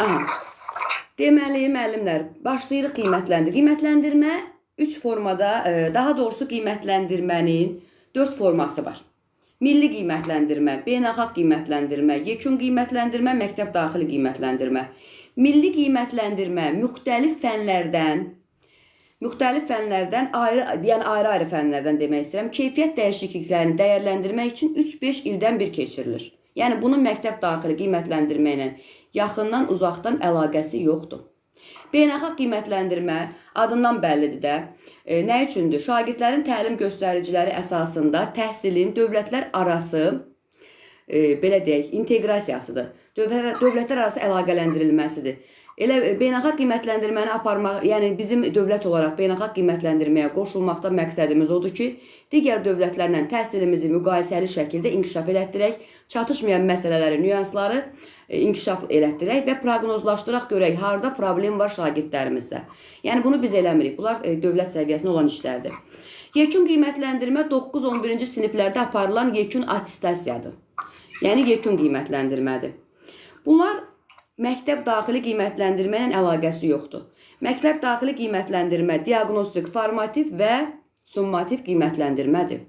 Aha. Deməli, müəllimlər, başlayırıq qiymətləndir. Qiymətləndirmə 3 formada, daha doğrusu qiymətləndirmənin 4 forması var. Milli qiymətləndirmə, beynəlxalq qiymətləndirmə, yekun qiymətləndirmə, məktəb daxili qiymətləndirmə. Milli qiymətləndirmə müxtəlif fənlərdən ayrı, yəni ayrı-ayrı fənlərdən demək istəyirəm, keyfiyyət dəyişikliklərini dəyərləndirmək üçün 3-5 ildən bir keçirilir. Yəni bunun məktəb daxili qiymətləndirmə ilə yaxından, uzaqdan əlaqəsi yoxdur. Beynəlxalq qiymətləndirmə adından bəllidir də. Nə üçündür? Şagirdlərin təlim göstəriciləri əsasında təhsilin dövlətlər arası, belə deyək, inteqrasiyasıdır. Dövlətlər arası əlaqələndirilməsidir. Elə beynəlxalq qiymətləndirməni aparmaq, yəni bizim dövlət olaraq beynəlxalq qiymətləndirməyə qoşulmaqda məqsədimiz odur ki, digər dövlətlərlə təhsilimizi müqayisəli şəkildə inkişaf elətdirək, çatışmayan məsələləri, nüansları inkişaf elətdirək və proqnozlaşdıraq görək harda problem var şagirdlərimizdə. Yəni bunu biz eləmirik. Bunlar dövlət səviyyəsində olan işlərdir. Yekun qiymətləndirmə 9-11-ci siniflərdə aparılan yekun attestasiyadır. Yəni yekun qiymətləndirmədir. Bunlar məktəb daxili qiymətləndirmə ilə əlaqəsi yoxdur. Məktəb daxili qiymətləndirmə diaqnostik, formativ və summativ qiymətləndirmədir.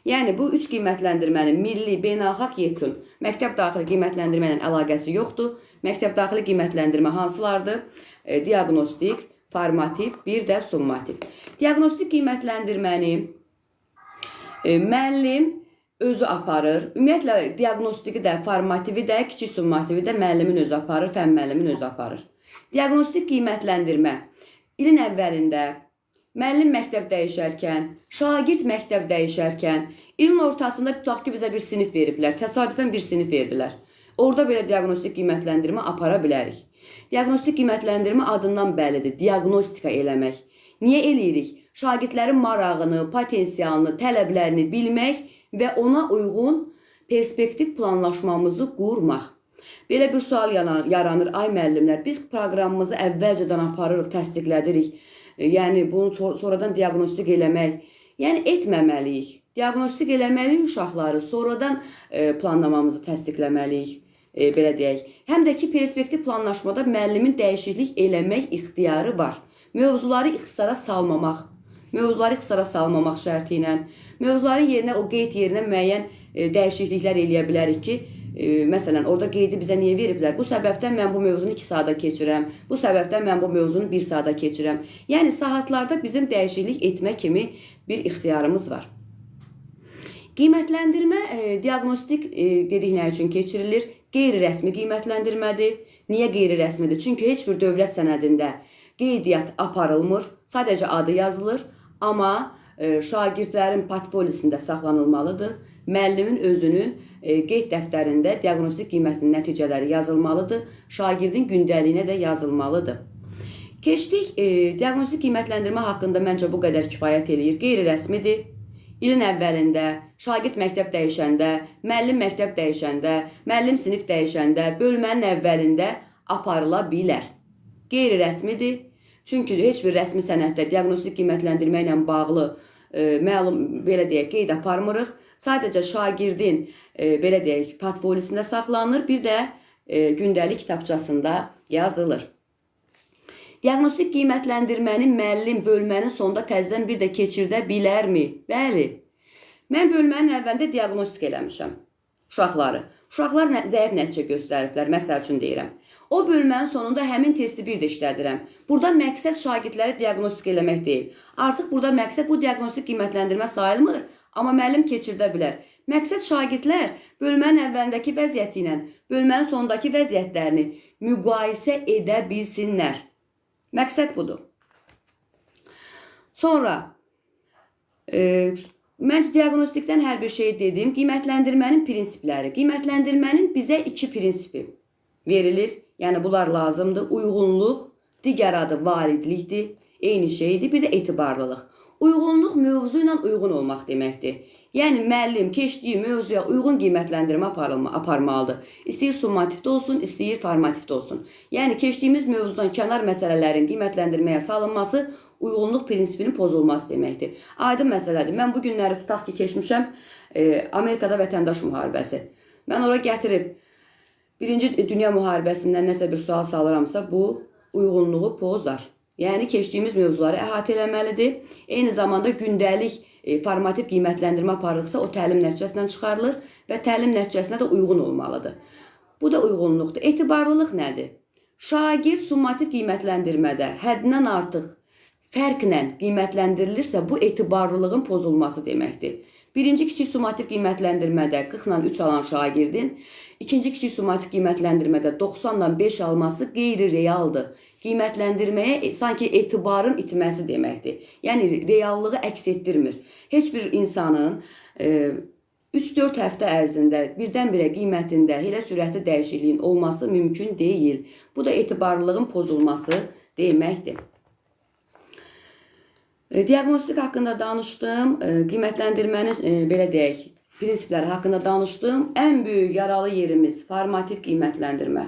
Yəni bu üç qiymətləndirmənin milli, beynəlxalq, yekun məktəb daxili qiymətləndirmə ilə əlaqəsi yoxdur. Məktəb daxili qiymətləndirmə hansılardır? Diaqnostik, formativ, bir də summativ. Diaqnostik qiymətləndirməni müəllim özü aparır. Ümumiyyətlə diaqnostiki də, formativi də, kiçik summativi də müəllimin özü aparır, fənn müəllimin özü aparır. Diaqnostik qiymətləndirmə ilin əvvəlində müəllim məktəb dəyişərkən, şagird məktəb dəyişərkən, ilin ortasında tutaq ki, bizə bir sinif veriblər, təsadüfən bir sinif verdilər. Orada belə diaqnostik qiymətləndirmə apara bilərik. Diaqnostik qiymətləndirmə adından bəllidir. Diaqnostika eləmək. Niyə eləyirik? Şagirdlərin marağını, potensialını, tələblərini bilmək və ona uyğun perspektiv planlaşmamızı qurmaq. Belə bir sual yaranır. Ay müəllimlər, biz proqramımızı əvvəlcədən aparırıq, təsdiqlədirik. Yəni bunu sonradan diaqnostik eləmək, yəni etməməliyik. Diaqnostik eləməliyik uşaqları, sonradan planlamamızı təsdiqləməliyik. Belə deyək. Həm də ki, perspektiv planlaşmada müəllimin dəyişiklik eləmək ixtiyarı var. Mövzuları ixtisara salmamaq. Mövzuları ixtisara salmamaq şərti ilə, mövzuların yerinə, o qeyd yerinə müəyyən dəyişikliklər eləyə bilərik ki, məsələn, orada qeydi bizə niyə veriblər? Bu səbəbdən mən bu mövzunu 2 saata keçirəm. Bu səbəbdən mən bu mövzunu 1 saata keçirəm. Yəni saatlarda bizim dəyişiklik etmə kimi bir ixtiyarımız var. Qiymətləndirmə diaqnostik dedik nə üçün keçirilir? Qeyri-rəsmi qiymətləndirmədir. Niyə qeyri-rəsmidir? Çünki heç bir dövlət sənədində qeydiyyat aparılmır. Sadəcə adı yazılır. Amma şagirdlərin portfolyosunda saxlanılmalıdır. Müəllimin özünün qeyd dəftərində diaqnostik qiymətinin nəticələri yazılmalıdır. Şagirdin gündəliyinə də yazılmalıdır. Keçdik diaqnostik qiymətləndirmə haqqında məncə bu qədər kifayət eləyir. Qeyri-rəsmidir. İlin əvvəlində, şagird məktəb dəyişəndə, müəllim məktəb dəyişəndə, müəllim sinif dəyişəndə, bölmənin əvvəlində aparıla bilər. Qeyri-rəsmidir. Çünki heç bir rəsmi sənəddə diaqnostik qiymətləndirmə ilə bağlı məlum, belə deyək, qeyd aparmırıq. Sadəcə şagirdin belə deyək, portfolyosunda saxlanılır, bir də gündəlik kitabçasında yazılır. Diaqnostik qiymətləndirməni müəllim bölmənin sonunda təzədən bir də keçirdə bilərmi? Bəli. Mən bölmənin əvvəlində diaqnostik eləmişəm uşaqları. Uşaqlar zəif nəticə göstəriblər, məsəl üçün deyirəm. O bölmənin sonunda həmin testi bir də işlədirəm. Burada məqsəd şagirdləri diaqnostik eləmək deyil. Artıq burada məqsəd bu diaqnostik qiymətləndirmə sayılmır, amma müəllim keçirdə bilər. Məqsəd şagirdlər bölmənin əvvəlindəki vəziyyəti ilə bölmənin sonundakı vəziyyətlərini müqayisə edə bilsinlər. Məqsəd budur. Sonra məncə diaqnostikdən hər bir şey dedim. Qiymətləndirmənin prinsipləri. Qiymətləndirmənin bizə iki prinsipi verilir. Yəni bunlar lazımdır. Uyğunluq, digər adı validlikdir. Eyni şeydir. Bir də etibarlılıq. Uyğunluq mövzu ilə uyğun olmaq deməkdir. Yəni müəllim keçdiyi mövzuya uyğun qiymətləndirmə aparmalıdır. İstəyir summativdə olsun, istəyir formativdə olsun. Yəni keçdiyimiz mövzudan kənar məsələlərin qiymətləndirməyə salınması uyğunluq prinsipinin pozulması deməkdir. Aydın məsələdir. Mən bu günləri tutaq ki, keçmişəm Amerikada vətəndaş müharibəsi. Mən ora gətirib Birinci Dünya müharibəsindən nəsə bir sual salıramsa, bu uyğunluğu pozar. Yəni keçdiyimiz mövzuları əhatə eləməlidir. Eyni zamanda gündəlik formativ qiymətləndirmə aparılıqsa, o təlim nəticəsindən çıxarılır və təlim nəticəsinə də uyğun olmalıdır. Bu da uyğunluqdur. Etibarlılıq nədir? Şagird summativ qiymətləndirmədə həddindən artıq fərqlə qiymətləndirilirsə, bu etibarlılığın pozulması deməkdir. Birinci kiçik summativ qiymətləndirmədə 40-la 3 alan şagirdin, ikinci kiçik summativ qiymətləndirmədə 90-la 5 alması qeyri-realdır. Qiymətləndirməyə sanki etibarın itməsi deməkdir. Yəni reallığı əks etdirmir. Heç bir insanın 3-4 həftə ərzində birdən-birə qiymətində elə sürətli dəyişikliyin olması mümkün deyil. Bu da etibarlılığın pozulması deməkdir. Diaqnostik haqqında danışdım, qiymətləndirmənin belə deyək, prinsipləri haqqında danışdım. Ən böyük yaralı yerimiz formativ qiymətləndirmə.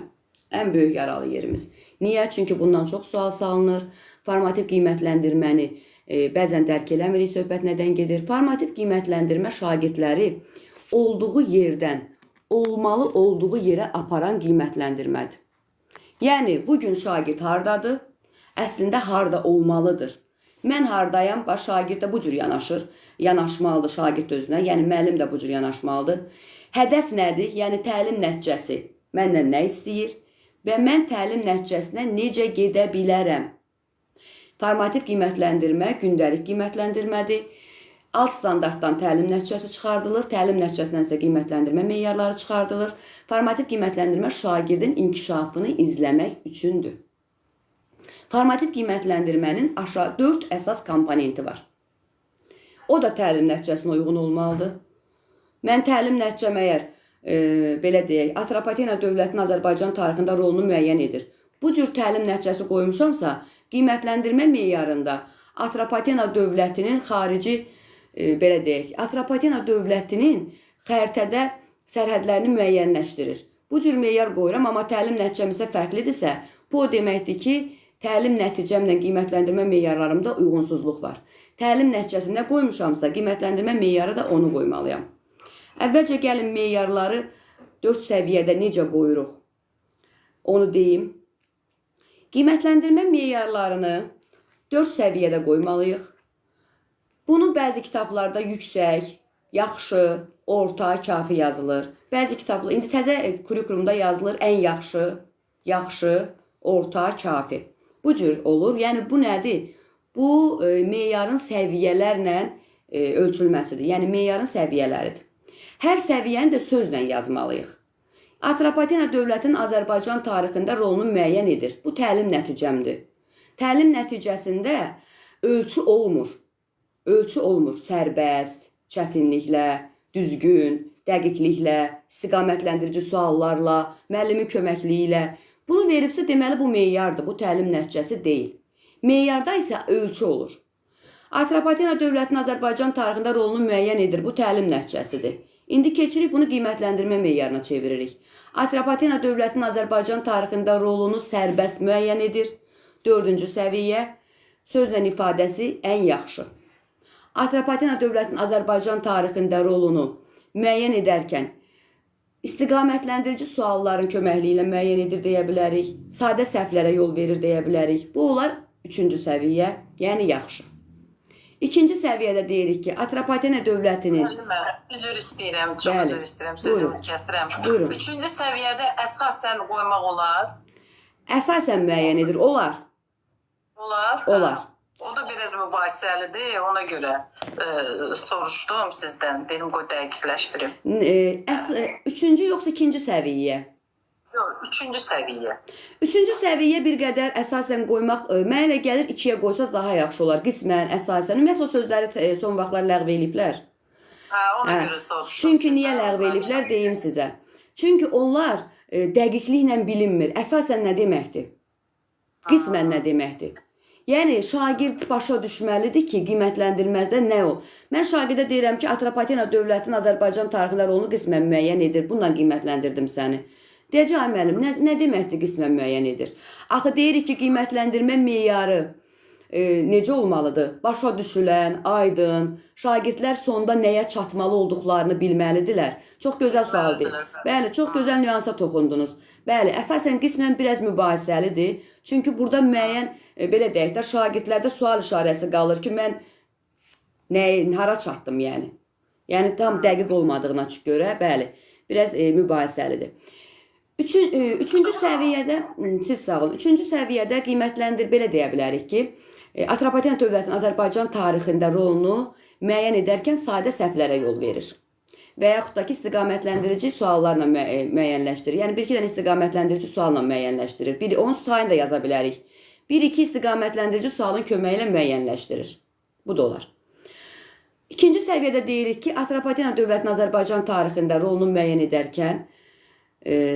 Ən böyük yaralı yerimiz. Niyə? Çünki bundan çox sual salınır. Formativ qiymətləndirməni bəzən dərk eləmirik, söhbət nədən gedir? Formativ qiymətləndirmə şagirdləri olduğu yerdən olmalı olduğu yerə aparan qiymətləndirmədir. Yəni bu gün şagird hardadır? Əslində harda olmalıdır? Mən hardayam? Bax şagird də bu cür yanaşır. Yanaşmalıdır şagird özünə. Yəni müəllim də bu cür yanaşmalıdır. Hədəf nədir? Yəni təlim nəticəsi məndən nə istəyir və mən təlim nəticəsinə necə gedə bilərəm? Formativ qiymətləndirmə gündəlik qiymətləndirmədir. Alt standartdan təlim nəticəsi çıxardılır, təlim nəticəsindən isə qiymətləndirmə meyarları çıxardılır. Formativ qiymətləndirmə şagirdin inkişafını izləmək üçündür. Formativ qiymətləndirmənin aşağı 4 əsas komponenti var. O da təlim nəticəsinə uyğun olmalıdır. Mən təlim nəticəm əgər belə deyək, Atropatena dövlətinin Azərbaycan tarixində rolunu müəyyən edir. Bu cür təlim nəticəsi qoymuşamsa, qiymətləndirmə meyarında Atropatena dövlətinin xarici belə deyək, Atropatena dövlətinin xəritədə sərhədlərini müəyyənləşdirir. Bu cür meyar qoyuram, amma təlim nəticəm isə fərqlidirsə, bu o deməkdir ki, təlim nəticəmlə qiymətləndirmə meyarlarımda uyğunsuzluq var. Təlim nəticəsində qoymuşamsa, qiymətləndirmə meyarı da onu qoymalıyam. Əvvəlcə gəlin meyarları 4 səviyyədə necə qoyuruq? Onu deyim. Qiymətləndirmə meyarlarını 4 səviyyədə qoymalıyıq. Bunu bəzi kitablarda yüksək, yaxşı, orta, kafi yazılır. Bəzi kitablar, indi təzə kurikulumda yazılır ən yaxşı, yaxşı, orta, kafi. Bu cür olur. Yəni bu nədir? Bu meyarın səviyyələrlə ölçülməsidir. Yəni meyarın səviyyələridir. Hər səviyyəni də sözlə yazmalıyıq. Atropatena dövlətinin Azərbaycan tarixində rolunu müəyyən edir. Bu təlim nəticəmdir. Təlim nəticəsində ölçü olmur. Ölçü olmur. Sərbəst, çətinliklə, düzgün, dəqiqliklə, istiqamətləndirici suallarla, müəllimin köməkliyi ilə. Bunu veribsə, deməli bu meyardır, bu təlim nəticəsi deyil. Meyarda isə ölçü olur. Atropatena dövlətinin Azərbaycan tarixində rolunu müəyyən edir. Bu təlim nəticəsidir. İndi keçirik bunu qiymətləndirmə meyarına çeviririk. Atropatena dövlətinin Azərbaycan tarixində rolunu sərbəst müəyyən edir. 4-cü səviyyə, sözlə ifadəsi ən yaxşı. Atropatena dövlətinin Azərbaycan tarixində rolunu müəyyən edərkən istiqamətləndirici sualların köməkliyi ilə müəyyən edir deyə bilərik. Sadə səhvlərə yol verir deyə bilərik. Bu olar 3-cü səviyyə, yəni yaxşı. 2-ci səviyyədə deyirik ki, Atropatena dövlətinin... Müəllimə, üzr istəyirəm, çox Bəli. üzr istəyirəm, sözümü Buyurun. kəsirəm. Buyurun. 3-cü səviyyədə əsasən qoymaq olar. Əsasən müəyyən edir. Olar. Olar. Olar. O da biraz mübahisəlidir, ona görə soruşdum sizdən. Dedim qoy dəqiqləşdirim. 3-cü yoxsa 2-ci səviyyə? Yox, 3-cü səviyyə. 3-cü səviyyə bir qədər əsasən qoymaq, mənə elə gəlir 2-yə qoysaz daha yaxşı olar. Qismən, əsasən. Ümumiyyətlə o sözləri son vaxtlar ləğv eləyiblər. Hə, ona Hə. görə soruşdum. Çünki sizdən. niyə ləğv eləyiblər deyim sizə. Çünki onlar dəqiqliklə bilinmir. Əsasən nə deməkdir? Qismən nə deməkdir? Yəni şagird başa düşməlidir ki, qiymətləndirmədə nə ol? Mən şagirdə deyirəm ki, Atropatena dövlətinin Azərbaycan tarixində rolunu qismən müəyyən edir. Bununla qiymətləndirdim səni. Deyəcək, ay müəllim, nə deməkdir qismən müəyyən edir? Axı deyirik ki, qiymətləndirmə meyarı necə olmalıdır? Başa düşülən, aydın, şagirdlər sonda nəyə çatmalı olduqlarını bilməlidirlər. Çox gözəl sualdır. Bilməlidirlər, Bəli, çox gözəl nüansa toxundunuz. Bəli, əsasən qismən biraz mübahisəlidir. Çünki burada müəyyən belə deyək də şagirdlərdə sual işarəsi qalır ki, mən nəyi hara çatdım yəni. Yəni tam dəqiq olmadığına görə, bəli, biraz mübahisəlidir. Üçüncü səviyyədə, siz sağ olun. Üçüncü səviyyədə qiymətləndir belə deyə bilərik ki, Atropatena dövlətinin Azərbaycan tarixində rolunu müəyyən edərkən sadə səhvlərə yol verir. Və yaxud da ki, istiqamətləndirici suallarla müəyyənləşdirir. Yəni bir-iki dənə istiqamətləndirici sualla müəyyənləşdirir. Bir onun sayını da yaza bilərik. Bir-iki istiqamətləndirici sualın köməyi ilə müəyyənləşdirir. Bu da olar. İkinci səviyyədə deyirik ki, Atropatena dövlətinin Azərbaycan tarixində rolunu müəyyən edərkən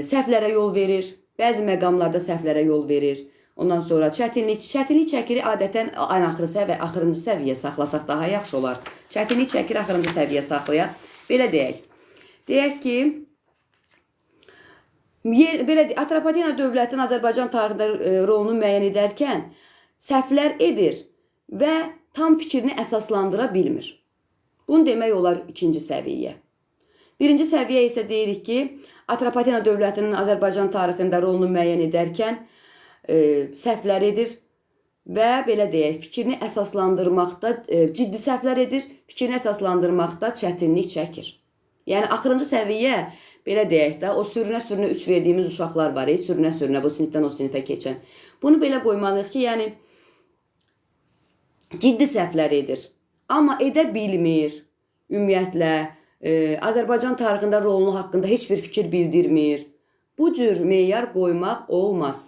səhvlərə yol verir. Bəzi məqamlarda səhvlərə yol verir. Ondan sonra çətinlik çəkir adətən ən axırı səviyyə, axırıncı səviyyə saxlasaq daha yaxşı olar. Çətinlik çəkir axırıncı səviyyə saxlayaq. Belə deyək. Deyək ki, Atropatena dövlətinin Azərbaycan tarixində rolunu müəyyən edərkən səhvlər edir və tam fikrini əsaslandıra bilmir. Bunu demək olar ikinci səviyyə. Birinci səviyyə isə deyirik ki, Atropatena dövlətinin Azərbaycan tarixində rolunu müəyyən edərkən səhvlər edir və belə deyək, fikrini əsaslandırmaqda ciddi səhvlər edir, fikrini əsaslandırmaqda çətinlik çəkir. Yəni axırıncı səviyyə belə deyək də, o sürünə-sürünə 3 verdiyimiz uşaqlar var, sürünə-sürünə bu sinifdən o sinifə keçən. Bunu belə qoymalıyıq ki, yəni ciddi səhvlər edir, amma edə bilmir. Ümumiyyətlə, Azərbaycan tarixində rolunu haqqında heç bir fikir bildirmir. Bu cür meyar qoymaq olmaz.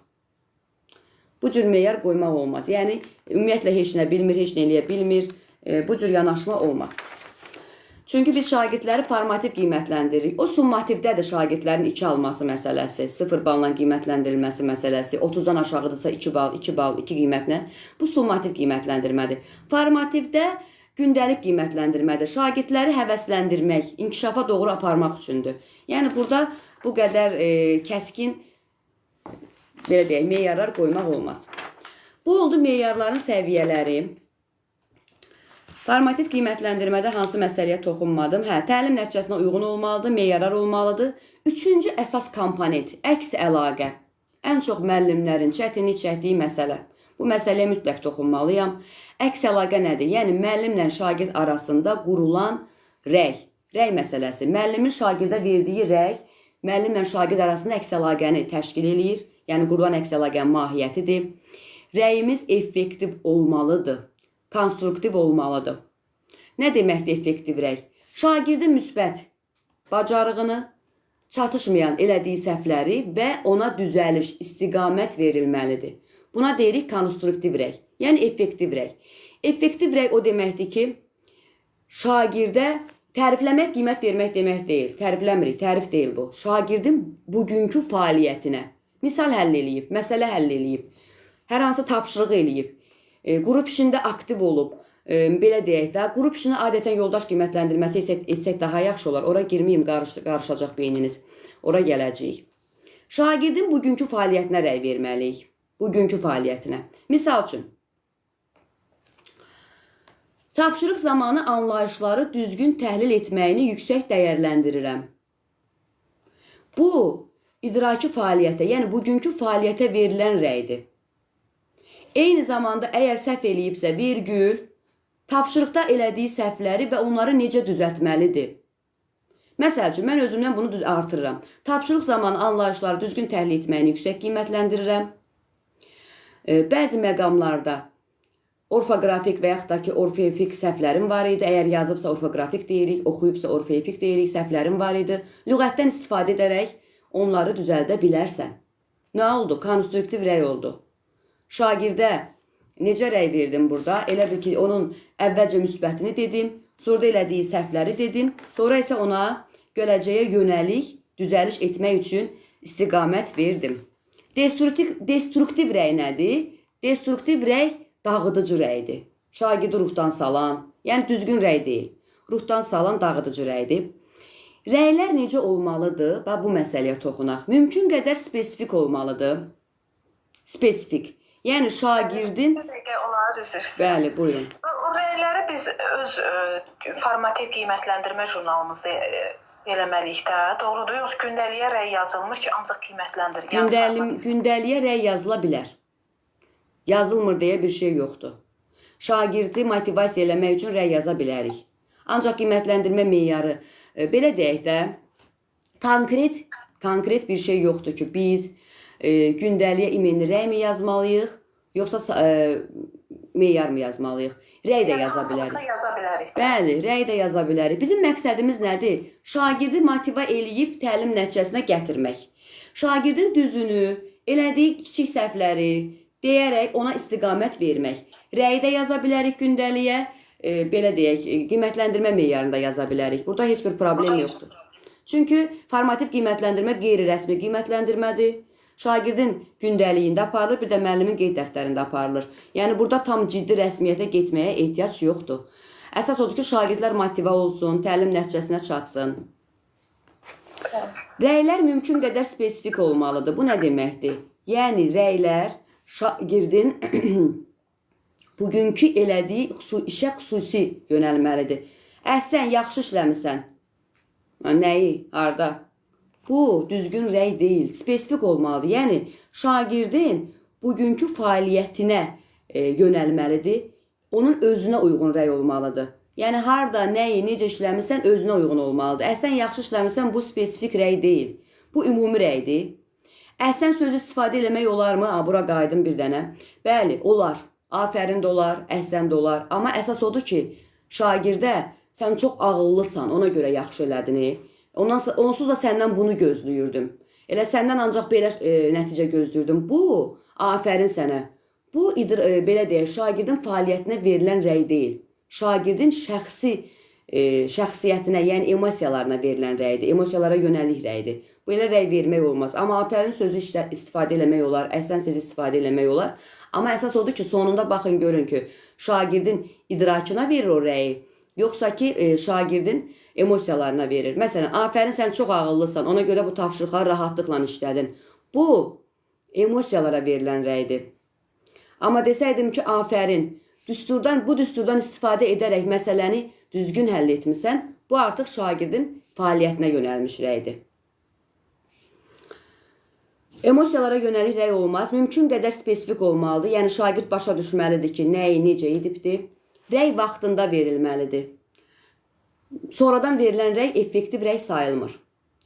Bu cür meyar qoymaq olmaz. Yəni ümumiyyətlə heç nə bilmir, heç nə eləyə bilmir. Bu cür yanaşma olmaz. Çünki biz şagirdləri formativ qiymətləndiririk. O summativdədir şagirdlərin 2 alması məsələsi, 0 balla qiymətləndirilməsi məsələsi, 30-dan aşağıdırsa 2 bal, 2 bal, 2 qiymətlə. Bu summativ qiymətləndirmədir. Formativdə gündəlik qiymətləndirmədir. Şagirdləri həvəsləndirmək, inkişafa doğru aparmaq üçündür. Yəni burada bu qədər kəskin belə deyək, meyarlar qoymaq olmaz. Bu oldu meyarların səviyyələri. Formativ qiymətləndirmədə hansı məsələyə toxunmadım? Hə, təlim nəticəsinə uyğun olmalıdır, meyarlar olmalıdır. Üçüncü əsas komponent, əks əlaqə. Ən çox müəllimlərin çətinlik çəkdiyi məsələ. Bu məsələyə mütləq toxunmalıyam. Əks əlaqə nədir? Yəni müəllimlə şagird arasında qurulan rəy, rəy məsələsi. Müəllimin şagirdə verdiyi rəy, müəllimlə şagird arasında əks əlaqəni təşkil eləyir. Yəni qurulan əks əlaqənin mahiyyətidir. Rəyimiz effektiv olmalıdır. Konstruktiv olmalıdır. Nə deməkdir effektiv rəy? Şagirdin müsbət bacarığını, çatışmayan elədiyi səhvləri və ona düzəliş, istiqamət verilməlidir. Buna deyirik konstruktiv rəy, yəni effektiv rəy. Effektiv rəy o deməkdir ki, şagirdə tərifləmək, qiymət vermək demək deyil. Tərifləmirik, tərif deyil bu. Şagirdin bugünkü fəaliyyətinə, misal həll eləyib, məsələ həll eləyib, hər hansı tapşırıq eləyib, qrup işində aktiv olub, belə deyək də, qrup işini adətən yoldaş qiymətləndirməsi etsək daha yaxşı olar. Ora girməyim, qarışacaq beyniniz. Ora gələcəyik. Şagirdin bugünkü fəaliyyətinə rəy verməliyik. Bugünkü fəaliyyətinə. Misal üçün, tapşırıq zamanı anlayışları düzgün təhlil etməyini yüksək dəyərləndirirəm. Bu, idraki fəaliyyətə, yəni bugünkü fəaliyyətə verilən rəydir. Eyni zamanda əgər səhv eləyibsə, vergül, tapşırıqda elədiyi səhvləri və onları necə düzəltməlidir? Məsəl üçün, mən özümdən bunu düz artırıram. Tapşırıq zamanı anlayışları düzgün təhlil etməyini yüksək qiymətləndirirəm. Bəzi məqamlarda orfoqrafik və yaxud da ki, orfoepik səhvlərim var idi. Əgər yazıbsa orfoqrafik deyirik, oxuyubsa orfoepik deyirik, səhvlərim var idi. Lüğətdən istifadə edərək onları düzəldə bilərsən. Nə oldu? Konstruktiv rəy oldu. Şagirdə necə rəy verdim burada? Elə bil ki, onun əvvəlcə müsbətini dedim, sonra elədiyi səhvləri dedim, sonra isə ona gələcəyə yönəlik düzəliş etmək üçün istiqamət verdim. Destruktiv rəy nədir? Destruktiv rəy dağıdıcı rəydir. Şagirdi ruhdan salan, yəni düzgün rəy deyil. Ruhdan salan dağıdıcı rəydir. Rəylər necə olmalıdır? Bax bu məsələyə toxunaq. Mümkün qədər spesifik olmalıdır. Spesifik. Yəni şagirdin, Bir dəqiqə olar, üzr istəyirəm. bəli, buyurun. O rəyləri biz öz formativ qiymətləndirmə jurnalımızda eləməliyik də. Doğrudur? Yoxsa gündəliyə rəy yazılmır ki, ancaq qiymətləndir. Yəni Gündəliyə rəy yazıla bilər. Yazılmır deyə bir şey yoxdur. Şagirdi motivasiya eləmək üçün rəy yaza bilərik. Ancaq qiymətləndirmə meyarı, belə deyək də, konkret bir şey yoxdur ki, biz gündəliyə imenli rəy mi yazmalıyıq, yoxsa meyar mı yazmalıyıq? Rəy də Yəni yaza hansı bilərik. olsa yaza bilərik. Bəli, rəy də yaza bilərik. Bizim məqsədimiz nədir? Şagirdi motivə eləyib təlim nəticəsinə gətirmək. Şagirdin düzünü, elədiyi kiçik səhvləri deyərək ona istiqamət vermək. Rəyi də yaza bilərik gündəliyə, belə deyək, qiymətləndirmə meyarını da yaza bilərik. Burada heç bir problem yoxdur. Çünki formativ qiymətləndirmə qeyri-rəsmi qiymətləndirmədir. Şagirdin gündəliyində aparılır, bir də müəllimin qeyd dəftərində aparılır. Yəni burada tam ciddi rəsmiyyətə getməyə ehtiyac yoxdur. Əsas odur ki, şagirdlər motivə olsun, təlim nəticəsinə çatsın. Rəylər mümkün qədər spesifik olmalıdır. Bu nə deməkdir? Yəni rəylər şagirdin bugünkü elədiyi işə xüsusi yönəlməlidir. Əhsən, yaxşı işləmisən. Nəyi? Harda? Bu düzgün rəy deyil, spesifik olmalıdır. Yəni şagirdin bugünkü fəaliyyətinə yönəlməlidir. Onun özünə uyğun rəy olmalıdır. Yəni harda, nəyi, necə işləmisən özünə uyğun olmalıdır. Əhsən, yaxşı işləmisən, bu spesifik rəy deyil. Bu ümumi rəydir. Əhsən sözü istifadə eləmək olarmı? A, bura qayıdım bir dənə. Bəli, olar. Afərin də olar, əhsən də olar. Amma əsas odur ki, şagirdə sən çox ağıllısan, ona görə yaxşı elədin. Onsuz da səndən bunu gözləyirdim. Elə səndən ancaq belə nəticə gözləyirdim. Bu, afərin sənə. Bu, belə deyək, şagirdin fəaliyyətinə verilən rəy deyil. Şagirdin şəxsi şəxsiyyətinə, yəni emosiyalarına verilən rəydir. Emosiyalara yönəlik rəydir. Belə rəy vermək olmaz. Amma afərin sözü istifadə eləmək olar, əhsən sözü istifadə eləmək olar. Amma əsas odur ki, sonunda baxın görün ki, şagirdin idrakına verir o rəyi, yoxsa ki, şagirdin emosiyalarına verir. Məsələn, afərin sən çox ağıllısan, ona görə bu tapşırıqları rahatlıqla işlədin. Bu, emosiyalara verilən rəydir. Amma desəydim ki, afərin, bu düsturdan istifadə edərək məsələni düzgün həll etmisən, bu artıq şagirdin fəaliyyətinə yönəlmiş rəydir. Emosiyalara yönəlik rəy olmaz. Mümkün qədər spesifik olmalıdır. Yəni şagird başa düşməlidir ki, nəyi necə edibdir. Rəy vaxtında verilməlidir. Sonradan verilən rəy effektiv rəy sayılmır.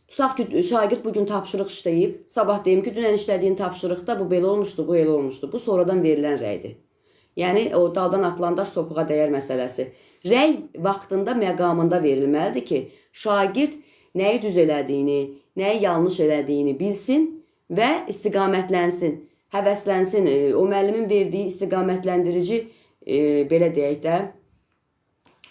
Tutaq ki, şagird bugün tapşırıq işləyib, sabah deyim ki, dünən işlədiyin tapşırıqda bu belə olmuşdu, bu elə olmuşdu. Bu sonradan verilən rəydir. Yəni o daldan atılan daş topuğa dəyər məsələsi. Rəy vaxtında, məqamında verilməlidir ki, şagird nəyi düz elədiyini, nəyi yanlış elədiyini bilsin və istiqamətlənsin, həvəslənsin. O müəllimin verdiyi istiqamətləndirici, belə deyək də,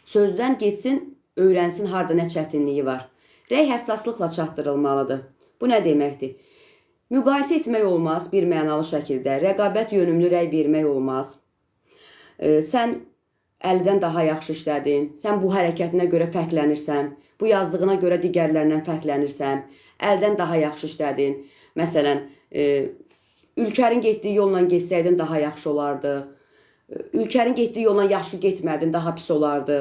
sözdən getsin, öyrənsin harda nə çətinliyi var. Rəy həssaslıqla çatdırılmalıdır. Bu nə deməkdir? Müqayisə etmək olmaz bir mənalı şəkildə. Rəqabət yönümlü rəy vermək olmaz. Sən 50-dən daha yaxşı işlədin. Sən bu hərəkətinə görə fərqlənirsən. Bu yazdığına görə digərlərindən fərqlənirsən. 50-dən daha yaxşı işlədin. Məsələn, Ülkərin getdiyi yolla getsəydin daha yaxşı olardı. Ülkərin getdiyi yolla yaxşı getmədin, daha pis olardı.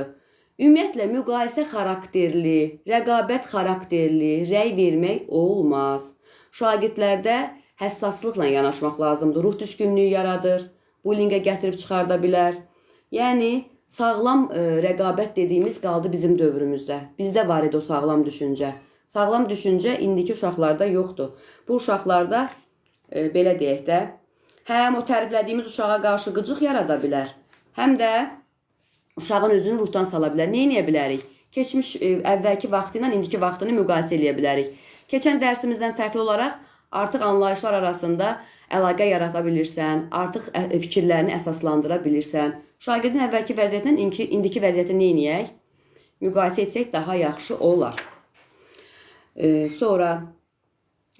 Ümumiyyətlə, müqayisə xarakterli, rəqabət xarakterli rəy vermək olmaz. Şagirdlərdə həssaslıqla yanaşmaq lazımdır. Ruh düşkünlüyü yaradır, bullyingə gətirib çıxarda bilər. Yəni, sağlam rəqabət dediyimiz qaldı bizim dövrümüzdə. Bizdə var idi o sağlam düşüncə. Sağlam düşüncə indiki uşaqlarda yoxdur. Bu uşaqlarda, belə deyək də, həm o təriflədiyimiz uşağa qarşı qıcıq yarada bilər, həm də uşağın özünü ruhdan sala bilər. Nə eləyə bilərik? Keçmiş, əvvəlki vaxtı ilə indiki vaxtını müqayisə eləyə bilərik. Keçən dərsimizdən fərqli olaraq artıq anlayışlar arasında əlaqə yarata bilirsən, artıq fikirlərini əsaslandıra bilirsən. Şagirdin əvvəlki vəziyyətindən indiki vəziyyəti nə eləyək? Müqayisə etsək daha yaxşı olar. Sonra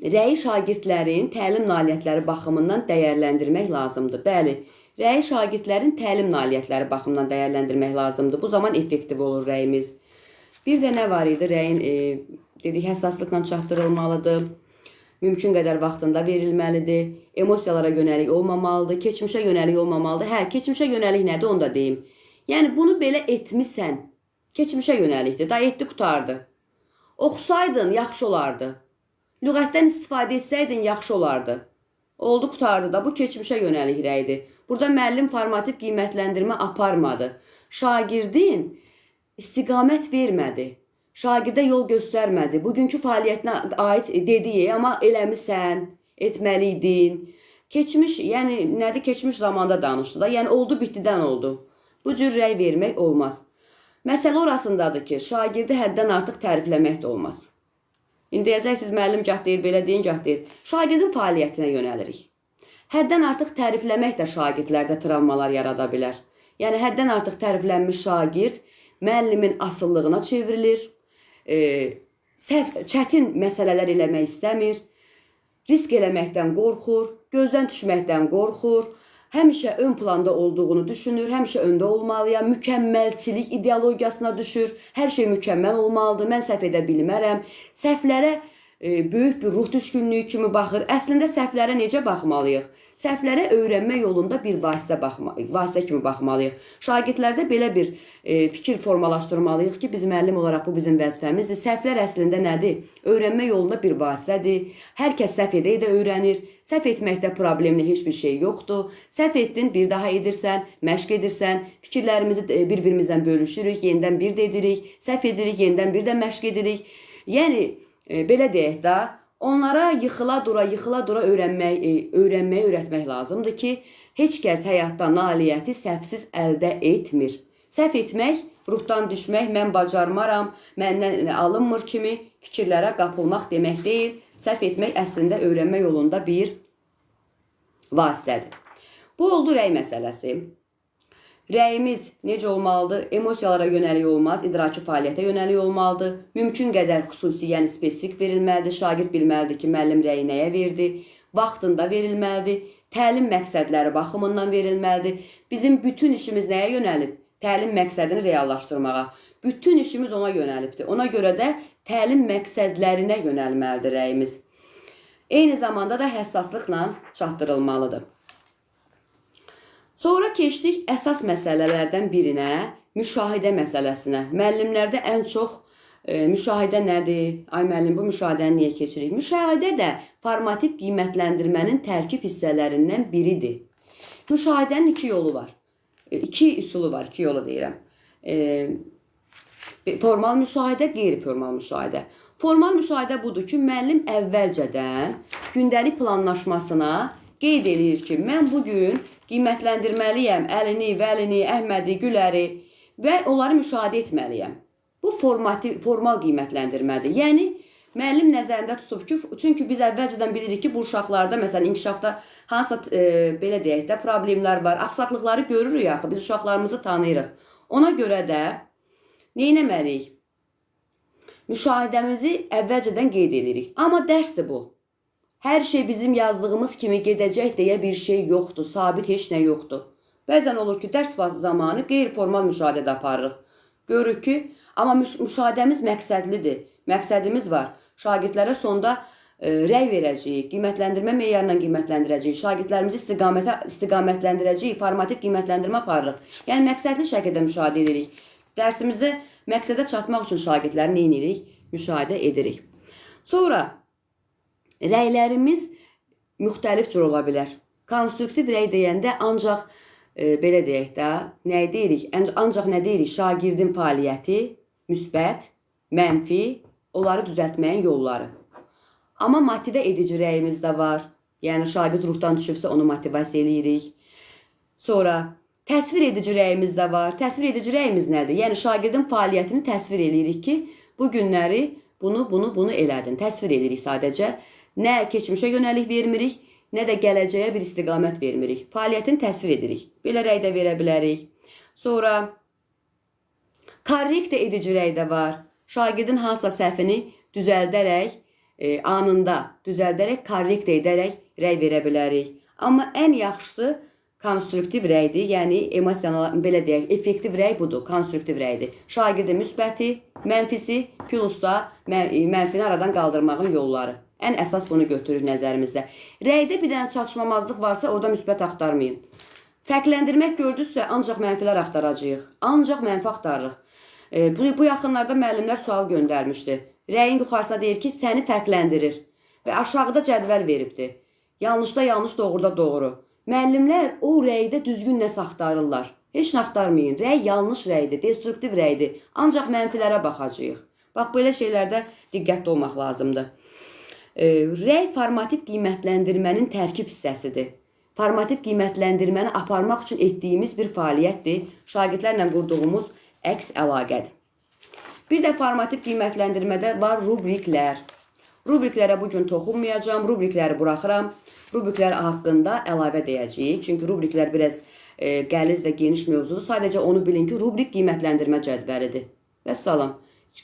rəyi şagirdlərin təlim nailiyyətləri baxımından dəyərləndirmək lazımdır. Bəli, rəyi şagirdlərin təlim nailiyyətləri baxımından dəyərləndirmək lazımdır. Bu zaman effektiv olur rəyimiz. Bir də nə var idi? Rəyin dedik, həssaslıqla çatdırılmalıdır. Mümkün qədər vaxtında verilməlidir. Emosiyalara yönəlik olmamalıdır, keçmişə yönəlik olmamalıdır. Hə, keçmişə yönəlik nədir onu da deyim. Yəni bunu belə etmisən, keçmişə yönəlikdir. Da etdi, qurtardı. Oxusaydın yaxşı olardı. Lüğətdən istifadə etsəydin yaxşı olardı. Oldu, qurtardı da. Bu keçmişə yönəlik rəydir. Burada müəllim formativ qiymətləndirmə aparmadı. Şagirdin istiqamət vermədi. Şagirdə yol göstərmədi. Bugünkü fəaliyyətinə aid dediyi, amma eləmisən, etməliydin. Keçmiş, yəni nədir? Keçmiş zamanda danışdı da. Yəni oldu, bitdidən oldu. Bu cür rəy vermək olmaz. Məsələ orasındadır ki, şagirdi həddən artıq tərifləmək də olmaz. İndi deyəcəksiniz, müəllim gah deyir, belə deyin, gah deyir. Şagirdin fəaliyyətinə yönəlirik. Həddən artıq tərifləmək də şagirdlərdə travmalar yarada bilər. Yəni həddən artıq təriflənmiş şagird müəllimin asılılığına çevrilir. Səhv, çətin məsələlər eləmək istəmir. Risk eləməkdən qorxur, gözdən düşməkdən qorxur. Həmişə ön planda olduğunu düşünür, həmişə öndə olmalıyam, mükəmməlçilik ideologiyasına düşür. Hər şey mükəmməl olmalıdır, mən səhv edə bilmərəm. Səhvlərə böyük bir ruh düşkünlüyü kimi baxır. Əslində səhvlərə necə baxmalıyıq? Səhvlərə öyrənmə yolunda bir vasitə kimi baxmalıyıq. Şagirdlərdə belə bir fikir formalaşdırmalıyıq ki, biz müəllim olaraq bu bizim vəzifəmizdir. Səhvlər əslində nədir? Öyrənmə yolunda bir vasitədir. Hər kəs səhv edə-edə öyrənir. Səhv etməkdə problemli heç bir şey yoxdur. Səhv etdin, bir daha edirsən, məşq edirsən, fikirlərimizi bir-birimizlə bölüşürük, yenidən bir də edirik, səhv edirik, yenidən bir də məşq edirik. Yəni belə deyək də, onlara yıxıla dura, yıxıla dura öyrənməyi öyrətmək lazımdır ki, heç kəs həyatda nailiyyəti səhvsiz əldə etmir. Səhv etmək, ruhdan düşmək, mən bacarmaram, məndən alınmır kimi fikirlərə qapılmaq demək deyil. Səhv etmək əslində öyrənmə yolunda bir vasitədir. Bu oldu rəy məsələsi. Rəyimiz necə olmalıdır? Emosiyalara yönəlik olmaz, idraki fəaliyyətə yönəlik olmalıdır. Mümkün qədər xüsusi, yəni spesifik verilməlidir. Şagird bilməlidir ki, müəllim rəyi nəyə verdi. Vaxtında verilməlidir. Təlim məqsədləri baxımından verilməlidir. Bizim bütün işimiz nəyə yönəlib? Təlim məqsədini reallaşdırmağa. Bütün işimiz ona yönəlibdir. Ona görə də təlim məqsədlərinə yönəlməlidir rəyimiz. Eyni zamanda da həssaslıqla çatdırılmalıdır. Sonra keçdik əsas məsələlərdən birinə, müşahidə məsələsinə. Müəllimlərdə ən çox müşahidə nədir? Ay müəllim, bu müşahidəni niyə keçirik? Müşahidə də formativ qiymətləndirmənin tərkib hissələrindən biridir. Müşahidənin iki yolu var. İki üsulu var, iki yolu deyirəm. Formal müşahidə, qeyri-formal müşahidə. Formal müşahidə budur ki, müəllim əvvəlcədən gündəlik planlaşmasına qeyd eləyir ki, mən bugün qiymətləndirməliyəm Əlini, Vəlini, Əhmədi, Güləri və onları müşahidə etməliyəm. Bu formal qiymətləndirmədir. Yəni müəllim nəzərində tutub ki, çünki biz əvvəlcədən bilirik ki, bu uşaqlarda məsələn inkişafda hansısa belə deyək də problemlər var, axsaqlıqları görürük axı, biz uşaqlarımızı tanıyırıq. Ona görə də nə etməliyik? Müşahidəmizi əvvəlcədən qeyd edirik. Amma dərsdir bu. Hər şey bizim yazdığımız kimi gedəcək deyə bir şey yoxdur, sabit heç nə yoxdur. Bəzən olur ki, dərs zamanı qeyri-formal müşahidə də aparırıq. Görürük ki, amma müşahidəmiz məqsədlidir. Məqsədimiz var. Şagirdlərə sonda rəy verəcəyik, qiymətləndirmə meyarla qiymətləndirəcəyik, şagirdlərimizi istiqamətləndirəcəyik, formativ qiymətləndirmə aparırıq. Yəni məqsədli şəkildə müşahidə edirik. Dərsimizdə məqsədə çatmaq üçün şagirdləri nə edirik? Müşahidə edirik. Sonra rəylərimiz müxtəlif cür ola bilər. Konstruktiv rəy deyəndə ancaq belə deyək də, nə deyirik? Ancaq nə deyirik? Şagirdin fəaliyyəti müsbət, mənfi, onları düzəltməyin yolları. Amma motivə edici rəyimiz də var. Yəni şagird ruhdan düşübsə onu motivasiya eləyirik. Sonra təsvir edici rəyimiz də var. Təsvir edici rəyimiz nədir? Yəni şagirdin fəaliyyətini təsvir eləyirik ki, bu günləri bunu, bunu, bunu elədin. Təsvir edirik sadəcə. Nə keçmişə yönəlik vermirik, nə də gələcəyə bir istiqamət vermirik. Fəaliyyətini təsvir edirik. Belə rəy də verə bilərik. Sonra korrektə edici rəy də var. Şagirdin hansısa səhvini düzəldərək, anında düzəldərək, korrektə edərək rəy verə bilərik. Amma ən yaxşısı konstruktiv rəydir. Yəni emosional, belə deyək, effektiv rəy budur, konstruktiv rəydir. Şagirdin müsbəti, mənfisi, plus da mənfini aradan qaldırmağın yolları. Ən əsas bunu götürürük nəzərimizdə. Rəydə bir dənə çatışmamazlıq varsa, orada müsbət axtarmayın. Fərqləndirmək gördünüzsə, ancaq mənfilər axtaracağıq. Ancaq mənfi axtarırıq. Bu yaxınlarda müəllimlər sual göndərmişdi. Rəyin yuxarısına deyir ki, səni fərqləndirir. Və aşağıda cədvəl veribdi. Yanlışda yanlış, doğruda doğru. Müəllimlər o rəydə düzgün nəsə axtarırlar. Heç nə axtarmayın. Rəy yanlış rəydir, destruktiv rəydir. Ancaq mənfilərə baxacağıq. Bax, belə şeylərdə diqqətli olmaq lazımdır. Rəy formativ qiymətləndirmənin tərkib hissəsidir. Formativ qiymətləndirməni aparmaq üçün etdiyimiz bir fəaliyyətdir. Şagirdlərlə qurduğumuz əks əlaqədir. Bir də formativ qiymətləndirmədə var rubriklər. Rubriklərə bu gün toxunmayacağam, rubrikləri buraxıram. Rubriklər haqqında əlavə deyəcəyik. Çünki rubriklər biraz qəliz və geniş mövzudur. Sadəcə onu bilin ki, rubrik qiymətləndirmə cədvəlidir. Vəssalam.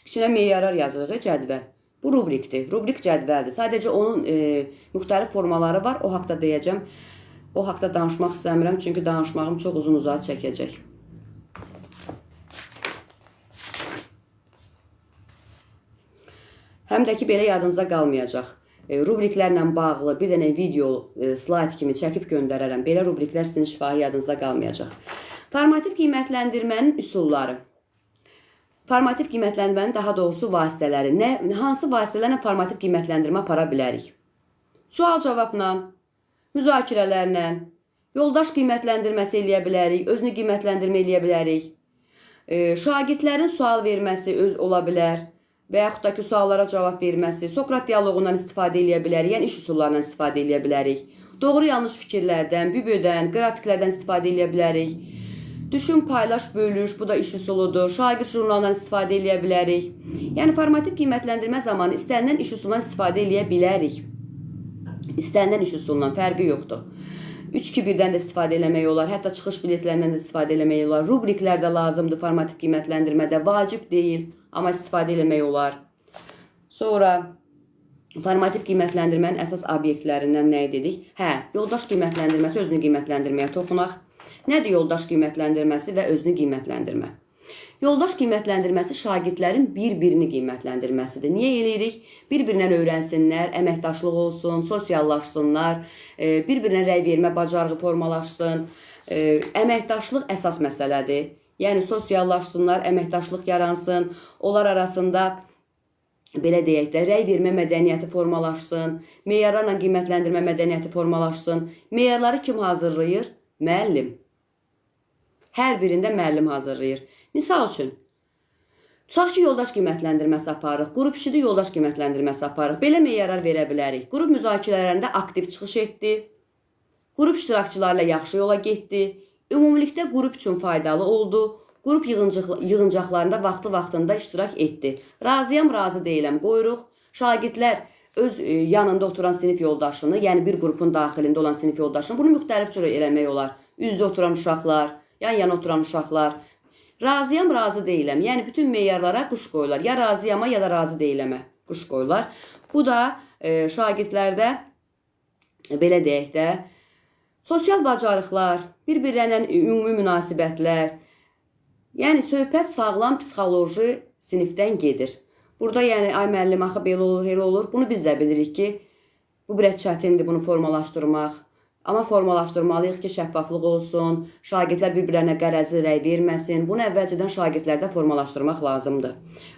İçinə meyarlar yazırıq, cədvəl. Bu rubrikdir. Rubrik cədvəldir. Sadəcə onun müxtəlif formaları var. O haqda deyəcəm. O haqda danışmaq istəmirəm, çünki danışmağım çox uzun-uzadı çəkəcək. Həm də ki, belə yadınızda qalmayacaq. Rubriklərlə bağlı bir dənə video slayd kimi çəkib göndərərəm. Belə rubriklər sizin şifahi yadınızda qalmayacaq. Formativ qiymətləndirmənin üsulları. Formativ qiymətləndirmənin daha doğrusu vasitələri. Hansı vasitələrlə formativ qiymətləndirmə apara bilərik? Sual-cavabla, müzakirələrlə, yoldaş qiymətləndirməsi eləyə bilərik, özünü qiymətləndirmə eləyə bilərik. Şagirdlərin sual verməsi öz ola bilər və yaxud da ki, suallara cavab verməsi, Sokrat dialoqundan istifadə eləyə bilərik, yəni iş üsullarından istifadə eləyə bilərik. Doğru-yanlış fikirlərdən, bübödən, qrafiklərdən istifadə eləyə bilərik. Düşün, paylaş, bölüş, bu da iş üsuludur. Şagird jurnalından istifadə eləyə bilərik. Yəni formativ qiymətləndirmə zamanı istənilən iş üsulundan istifadə eləyə bilərik. İstənilən iş üsulundan fərqi yoxdur. 3-2-1-dən də istifadə eləmək olar, hətta çıxış biletlərindən də istifadə eləmək olar. Rubriklər də lazımdır formativ qiymətləndirmədə, vacib deyil, amma istifadə eləmək olar. Sonra formativ qiymətləndirmənin əsas obyektlərindən nə dedik? Hə, yoldaş qiymətləndirməsi, özünü qiymətləndirməyə toxunaq. Nədir yoldaş qiymətləndirməsi və özünü qiymətləndirmə? Yoldaş qiymətləndirməsi şagirdlərin bir-birini qiymətləndirməsidir. Niyə eləyirik? Bir-birindən öyrənsinlər, əməkdaşlıq olsun, sosiallaşsınlar, bir-birinə rəy vermə bacarığı formalaşsın. Əməkdaşlıq əsas məsələdir. Yəni sosiallaşsınlar, əməkdaşlıq yaransın, onlar arasında belə deyək də, rəy vermə mədəniyyəti formalaşsın, meyarlarla qiymətləndirmə mədəniyyəti formalaşsın. Meyarları kim hazırlayır? Müəllim. Hər birində müəllim hazırlayır. Misal üçün, tutaq ki, yoldaş qiymətləndirməsi aparırıq, qrup işidir, yoldaş qiymətləndirməsi aparırıq. Belə meyarlar verə bilərik. Qrup müzakirələrində aktiv çıxış etdi, qrup iştirakçılarla yaxşı yola getdi, ümumilikdə qrup üçün faydalı oldu, qrup yığıncaqlarında vaxtlı-vaxtında iştirak etdi. Razıyam, razı deyiləm qoyuruq. Şagirdlər öz yanında oturan sinif yoldaşını, yəni bir qrupun daxilində olan sinif yoldaşını, bunu müxtəlif cür eləmək olar. Üz-üzə oturan uşaqlar, yan-yana oturan uşaqlar. Razıyam, razı deyiləm. Yəni bütün meyarlara quş qoyurlar. Ya razıyama, ya da razı deyiləmə quş qoyurlar. Bu da şagirdlərdə, belə deyək də, sosial bacarıqlar, bir-birlərlə ümumi münasibətlər, yəni söhbət sağlam psixoloji sinifdən gedir. Burada yəni, ay müəllim, axı belə olur, elə olur. Bunu biz də bilirik ki, bu biraz çətindir bunu formalaşdırmaq. Amma formalaşdırmalıyıq ki, şəffaflıq olsun, şagirdlər bir-birlərinə qərəzli rəy verməsin. Bunu əvvəlcədən şagirdlərdə formalaşdırmaq lazımdır.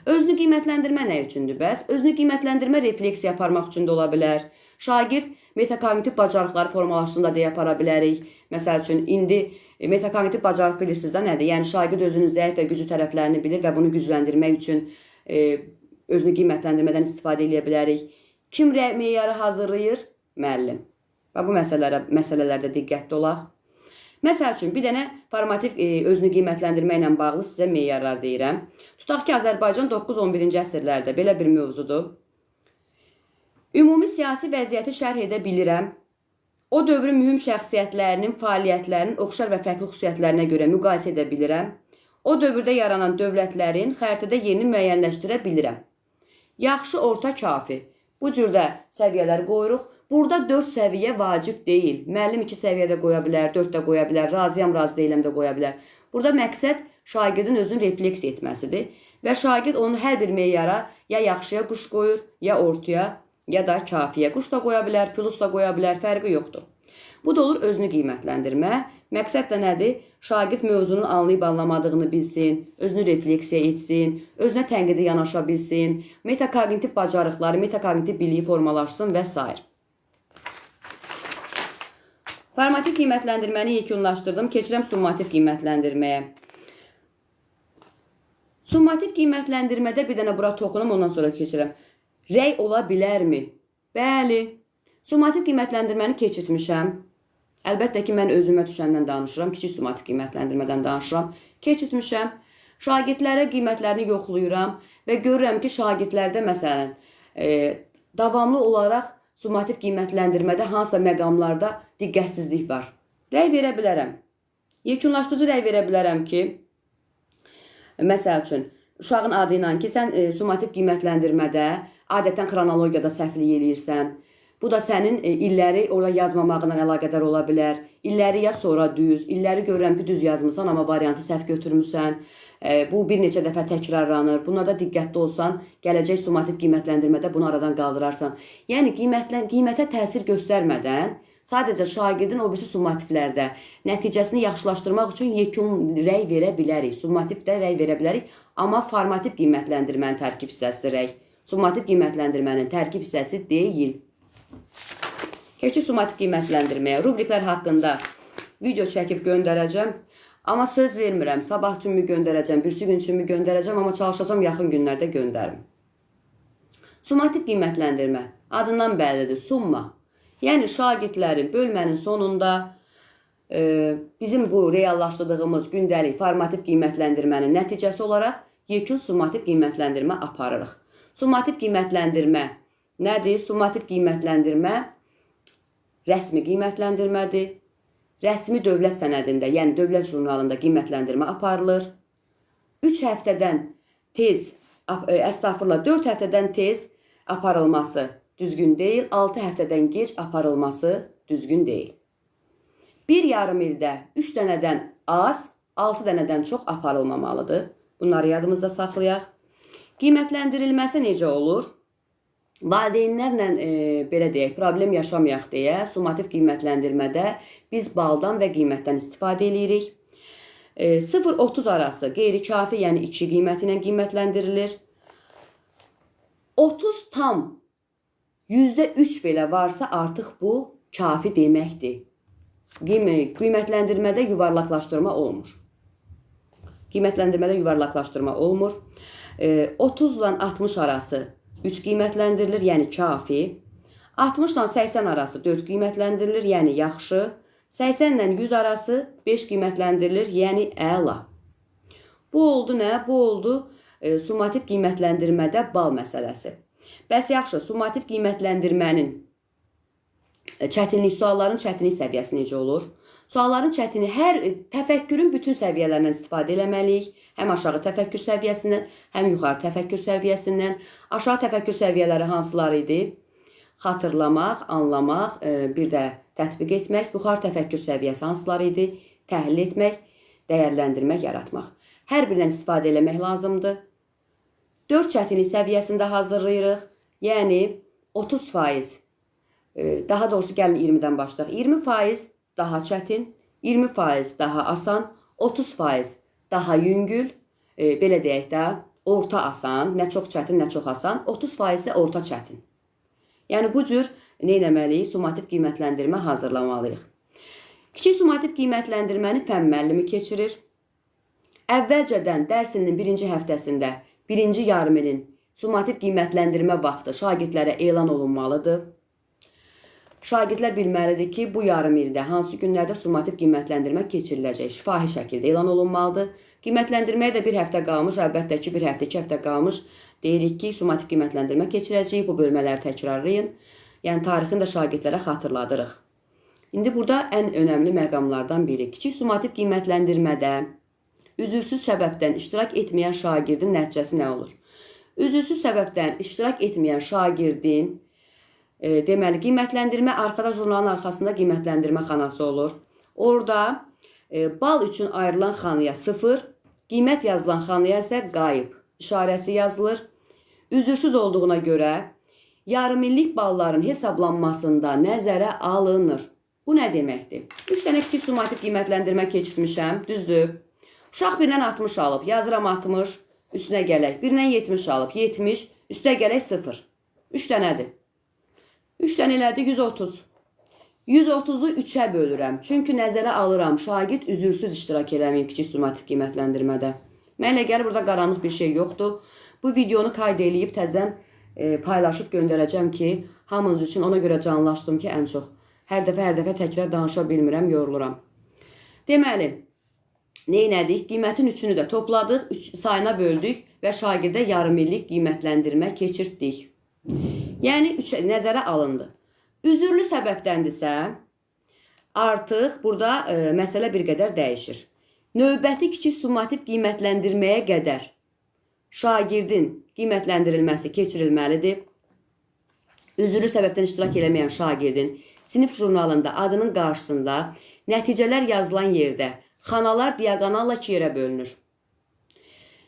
Özünü qiymətləndirmə nə üçündür bəs? Özünü qiymətləndirmə refleksiya aparmaq üçün də ola bilər. Şagird metakognitiv bacarıqları formalaşsın da deyə apara bilərik. Məsəl üçün, indi metakognitiv bacarıq bilirsiniz də nədir? Yəni, şagird özünün zəif və güclü tərəflərini bilir və bunu gücləndirmək üçün özünü qiymətləndirmədən istifadə edə bilərik. Kim meyarı hazırlayır? Müəllim. Və bu məsələlərdə diqqətli olaq. Məsəl üçün, bir dənə formativ özünü qiymətləndirmə ilə bağlı sizə meyarlar deyirəm. Tutaq ki, Azərbaycan 9-11-ci əsrlərdə belə bir mövzudur. Ümumi siyasi vəziyyəti şərh edə bilirəm. O dövrün mühüm şəxsiyyətlərinin fəaliyyətlərinin oxşar və fərqli xüsusiyyətlərinə görə müqayisə edə bilirəm. O dövrdə yaranan dövlətlərin xəritədə yerini müəyyənləşdirə bilirəm. Yaxşı, orta, kafi. Bu cürdə səviyyələr qoyuruq. Burada 4 səviyyə vacib deyil. Müəllim 2 səviyyədə qoya bilər, 4 də qoya bilər, razıyam, razı deyiləm də qoya bilər. Burada məqsəd şagirdin özünü refleksiya etməsidir. Və şagird onun hər bir meyara ya yaxşıya quş qoyur, ya ortaya, ya da kafiyə. Quş da qoya bilər, plus da qoya bilər, fərqi yoxdur. Bu da olur özünü qiymətləndirmə. Məqsəd də nədir? Şagird mövzunun anlayıb anlamadığını bilsin, özünü refleksiya etsin, özünə tənqidi yanaşa bilsin, metakognitiv bacarıqları, metakognitiv biliyi formalaşsın və s. Formativ qiymətləndirməni yekunlaşdırdım. Keçirəm summativ qiymətləndirməyə. Summativ qiymətləndirmədə bir dənə bura toxunum, ondan sonra keçirəm. Rəy ola bilərmi? Bəli. Summativ qiymətləndirməni keçirtmişəm. Əlbəttə ki, mən özümə düşəndən danışıram, kiçik summativ qiymətləndirmədən danışıram. Keçirtmişəm. Şagirdlərə qiymətlərini yoxlayıram və görürəm ki, şagirdlərdə məsələn, davamlı olaraq summativ qiymətləndirmədə hansısa məqamlarda diqqətsizlik var. Rəy verə bilərəm. Yekunlaşdırıcı rəy verə bilərəm ki, məsəl üçün, uşağın adı ilə ki, sən summativ qiymətləndirmədə adətən xronologiyada səhvlik eləyirsən. Bu da sənin illəri orada yazmamağına əlaqədar ola bilər. İlləri yaz sonra düz, illəri görürəm ki, düz yazmısan, amma variantı səhv götürmüsən. Bu bir neçə dəfə təkrarlanır. Buna da diqqətli olsan, gələcək summativ qiymətləndirmədə bunu aradan qaldırarsan. Yəni qiymətə təsir göstərmədən sadəcə şagirdin o birisi summativlərdə nəticəsini yaxşılaşdırmaq üçün yekun rəy verə bilərik. Summativ də rəy verə bilərik, amma formativ qiymətləndirmənin tərkib hissəsidir rəy. Summativ qiymətləndirmənin tərkib hissəsi deyil. Keçik summativ qiymətləndirməyə. Rubriklər haqqında video çəkib göndərəcəm. Amma söz vermirəm. Sabah üçünmü göndərəcəm, birisi gün üçünmü göndərəcəm, amma çalışacağam yaxın günlərdə göndərim. Summativ qiymətləndirmə adından bəllidir. Summa. Yəni şagirdlərin bölmənin sonunda bizim bu reallaşdırdığımız gündəlik formativ qiymətləndirmənin nəticəsi olaraq yekun summativ qiymətləndirmə aparırıq. Summativ qiymətləndirmə nədir? Summativ qiymətləndirmə rəsmi qiymətləndirmədir. Rəsmi dövlət sənədində, yəni dövlət jurnalında qiymətləndirmə aparılır. 3 həftədən tez, əstəğfurullah, 4 həftədən tez aparılması düzgün deyil, 6 həftədən gec aparılması düzgün deyil. Bir yarım ildə 3 dənədən az, 6 dənədən çox aparılmamalıdır. Bunları yadımızda saxlayaq. Qiymətləndirilməsi necə olur? Valideynlərlə belə deyək, problem yaşamayaq deyə summativ qiymətləndirmədə biz baldan və qiymətdən istifadə eləyirik. 0-30 arası qeyri-kafi, yəni 2 qiyməti ilə qiymətləndirilir. 30 tam %3 belə varsa artıq bu kafi deməkdir. Qiymətləndirmədə yuvarlaqlaşdırma olmur. Qiymətləndirmədə yuvarlaqlaşdırma olmur. 30 ilə 60 arası 3 qiymətləndirilir, yəni kafi. 60 ilə 80 arası 4 qiymətləndirilir, yəni yaxşı. 80 ilə 100 arası 5 qiymətləndirilir, yəni əla. Bu oldu nə? Bu oldu summativ qiymətləndirmədə bal məsələsi. Bəs yaxşı, summativ qiymətləndirmənin çətinlik, sualların çətinlik səviyyəsi necə olur? Sualların çətinliyi hər təfəkkürün bütün səviyyələrindən istifadə eləməliyik. Həm aşağı təfəkkür səviyyəsindən, həm yuxarı təfəkkür səviyyəsindən. Aşağı təfəkkür səviyyələri hansılar idi? Xatırlamaq, anlamaq, bir də tətbiq etmək. Yuxarı təfəkkür səviyyəsi hansılar idi? Təhlil etmək, dəyərləndirmək, yaratmaq. Hər birindən istifadə eləmək lazımdır. 4 çətinlik səviyyəsində hazırlayırıq. Yəni 30%, daha doğrusu gəlin 20-dən başlayaq. 20% daha çətin, 20% daha asan, 30% daha yüngül, belə deyək də, orta asan, nə çox çətin, nə çox asan, 30% isə orta çətin. Yəni bu cür nə etməliyik? Summativ qiymətləndirmə hazırlamalıyıq. Kiçik summativ qiymətləndirməni fənn müəllimi keçirir. Əvvəlcədən dərsinin birinci həftəsində, birinci yarım ilin summativ qiymətləndirmə vaxtı şagirdlərə elan olunmalıdır. Şagirdlər bilməlidir ki, bu yarım ildə hansı günlərdə summativ qiymətləndirmə keçiriləcək, şifahi şəkildə elan olunmalıdır. Qiymətləndirməyə də bir həftə qalmış, əlbəttə ki, bir həftə, 2 həftə qalmış. Deyirik ki, summativ qiymətləndirmə keçirəcəyik, bu bölmələri təkrarlayın. Yəni, tarixini də şagirdlərə xatırladırıq. İndi burada ən önəmli məqamlardan biri. Kiçik summativ qiymətləndirmədə üzürsüz səbəbdən iştirak etməyən şagirdin nəticəsi nə olur? Üzürsüz səbəbdən iştirak etməyən şagirdin, deməli, qiymətləndirmə arxada, jurnalın arxasında qiymətləndirmə xanası olur. Orada bal üçün ayrılan xanaya 0, qiymət yazılan xanaya isə qayıb işarəsi yazılır. Üzürsüz olduğuna görə yarımillik balların hesablanmasında nəzərə alınır. Bu nə deməkdir? 3 dənə kiçik summativ qiymətləndirmə keçirtmişəm, düzdür? Uşaq birindən 60 alıb, yazıram 60, üstünə gələk. Birindən 70 alıb, 70, üstünə gələk 0. 3 dənədir. 3 dənə elədi 130. 130-u 3-ə bölürəm. Çünki nəzərə alıram, şagird üzürsüz iştirak eləməyib kiçik summativ qiymətləndirmədə. Mənə elə gəlir, burada qaranlıq bir şey yoxdur. Bu videonu qayd eləyib təzədən paylaşıb göndərəcəm ki, hamınız üçün ona görə canlaşdım ki, ən çox. Hər dəfə təkrar danışa bilmirəm, yoruluram. Deməli, neynədik? Qiymətin üçünü də topladıq, 3 sayına böldük və şagirdə yarımillik qiymətləndirmə keçirtdik. Yəni, 3 nəzərə alındı. Üzürlü səbəbdəndirsə, artıq burada məsələ bir qədər dəyişir. Növbəti kiçik summativ qiymətləndirməyə qədər şagirdin qiymətləndirilməsi keçirilməlidir. Üzürlü səbəbdən iştirak eləməyən şagirdin sinif jurnalında adının qarşısında nəticələr yazılan yerdə xanalar diaqonalla iki yerə bölünür.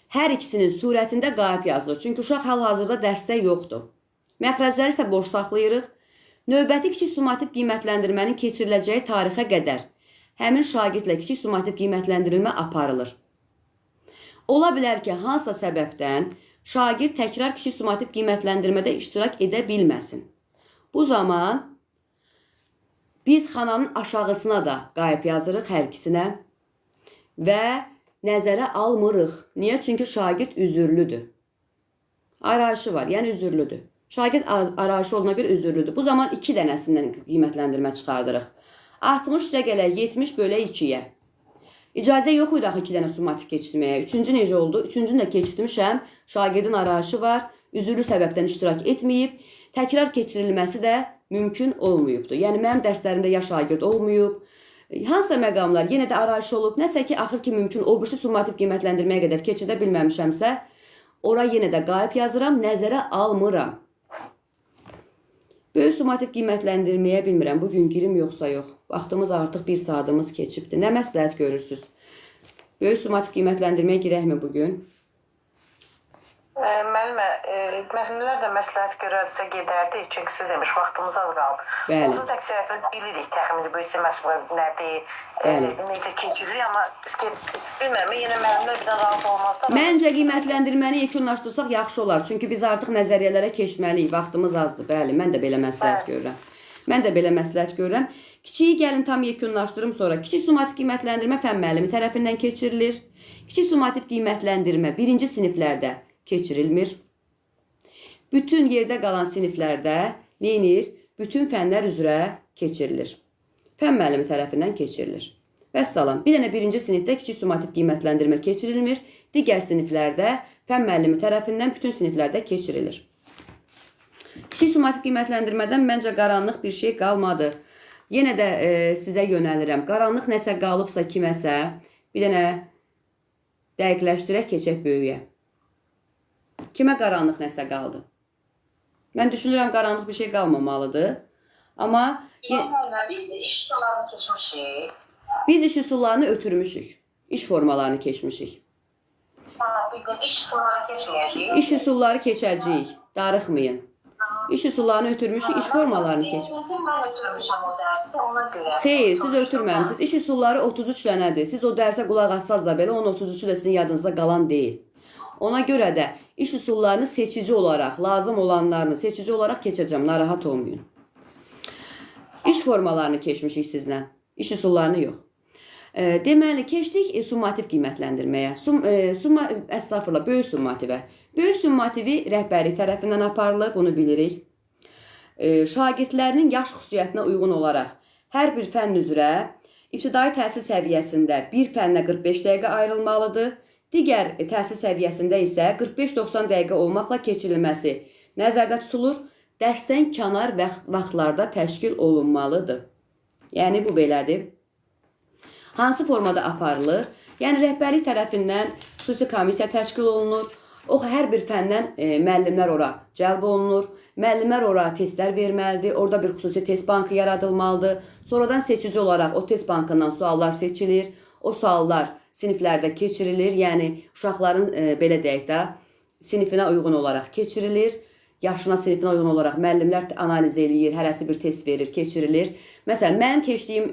Hər ikisinin surətində qayıb yazılır. Çünki uşaq hal-hazırda dərsdə yoxdur. Məxrəcləri isə boş saxlayırıq. Növbəti kiçik summativ qiymətləndirmənin keçiriləcəyi tarixə qədər həmin şagirdlə kiçik summativ qiymətləndirilmə aparılır. Ola bilər ki, hansısa səbəbdən şagird təkrar kiçik summativ qiymətləndirmədə iştirak edə bilməsin. Bu zaman biz xananın aşağısına da qayıb yazırıq hər ikisinə və nəzərə almırıq. Niyə? Çünki şagird üzürlüdür. Arayışı var, yəni üzürlüdür. Şagird arayışı olduğuna görə üzürlüdür. Bu zaman 2 dənəsindən qiymətləndirmə çıxardırıq. 60 üstə gələk 70 bölək 2-yə. İcazə yox idi axı 2 dənə summativ keçirməyə. Üçüncü necə oldu? Üçüncünü də keçirtmişəm. Şagirdin arayışı var. Üzürlü səbəbdən iştirak etməyib. Təkrar keçirilməsi də mümkün olmayıbdır. Yəni mənim dərslərimdə ya şagird olmayıb, hansısa məqamlar yenə də arayış olub, nəsə ki, axır ki mümkün o birisi summativ qiymətləndirməyə qədər keçirdə bilməmişəmsə, ora yenə də qayıb yazıram, nəzərə almıram. Böyük summativ qiymətləndirməyə bilmirəm, bugün girim yoxsa yox. Vaxtımız artıq 1 saatımız keçibdir. Nə məsləhət görürsünüz? Böyük summativ qiymətləndirməyə girəkmi bugün? Müəllimə, müəllimlər də məsləhət görərsə gedərdi, çünki siz demiş, vaxtımız az qalıb. Bəli. Onsuz da əksəriyyətini bilirik təxmini böyük summativ nədir, necə keçirilir, amma bilmirəm, yenə müəllimlər birdən razı olmazlar. Məncə qiymətləndirməni yekunlaşdırsaq yaxşı olar. Çünki biz artıq nəzəriyyələrə keçməliyik. Vaxtımız azdır. Bəli, mən də belə məsləhət görürəm. Mən də belə məsləhət görürəm. Kiçiyi gəlin tam yekunlaşdırım sonra. Kiçik summativ qiymətləndirmə fənn müəllimi tərəfindən keçirilir. Kiçik summativ qiymətləndirmə birinci siniflərdə keçirilmir. Bütün yerdə qalan siniflərdə neynir? Bütün fənlər üzrə keçirilir. Fənn müəllimi tərəfindən keçirilir. Vəssalam. Bir dənə birinci sinifdə kiçik summativ qiymətləndirmə keçirilmir. Digər siniflərdə fənn müəllimi tərəfindən bütün siniflərdə keçirilir. Kiçik summativ qiymətləndirmədən məncə qaranlıq bir şey qalmadı. Yenə də sizə yönəlirəm. Qaranlıq nəsə qalıbsa kiməsə, bir dənə dəqiqləşdirək, keçək böyüyə. Kimə qaranlıq nəsə qaldı? Mən düşünürəm qaranlıq bir şey qalmamalıdır. Amma Biz iş sularını keçmişik. Biz iş üsullarını ötürmüşük. İş formalarını keçmişik. Bugün iş sularını keçməyəcəyik. İş üsulları keçəcəyik. Darıxmayın. İş üsullarını ötürmüşük, iş formalarını keç. Mən ötürmüşəm o dərsi, ona görə. Xeyr, siz ötürməmisiniz. İş üsulları 33 dənədir. Siz o dərsə qulaq assaz da belə onun 33-ü də sizin yadınızda qalan deyil. Ona görə də iş üsullarını seçici olaraq, lazım olanlarını seçici olaraq keçəcəm. Narahat olmayın. İş formalarını keçmişik sizlə. İş üsullarını yox. Deməli, keçdik summativ qiymətləndirməyə. Əstağfurullah, böyük summativə. Böyük summativi rəhbərlik tərəfindən aparılır, bunu bilirik. Şagirdlərinin yaş xüsusiyyətinə uyğun olaraq hər bir fənn üzrə ibtidai təhsil səviyyəsində bir fənnə 45 dəqiqə ayrılmalıdır. Digər təhsil səviyyəsində isə 45-90 dəqiqə olmaqla keçirilməsi nəzərdə tutulur. Dərsdən kənar vaxtlarda təşkil olunmalıdır. Yəni, bu belədir. Hansı formada aparılır? Yəni, rəhbərlik tərəfindən xüsusi komissiya təşkil olunur. O, hər bir fəndən müəllimlər ora cəlb olunur. Müəllimlər ora testlər verməlidir. Orada bir xüsusi test bankı yaradılmalıdır. Sonradan seçici olaraq o test bankından suallar seçilir. O suallar siniflərdə keçirilir. Yəni, uşaqların belə deyək də, sinifinə uyğun olaraq keçirilir. Yaşına, sinifinə uyğun olaraq müəllimlər analiz eləyir, hərəsi bir test verir, keçirilir. Məsələn, mənim keçdiyim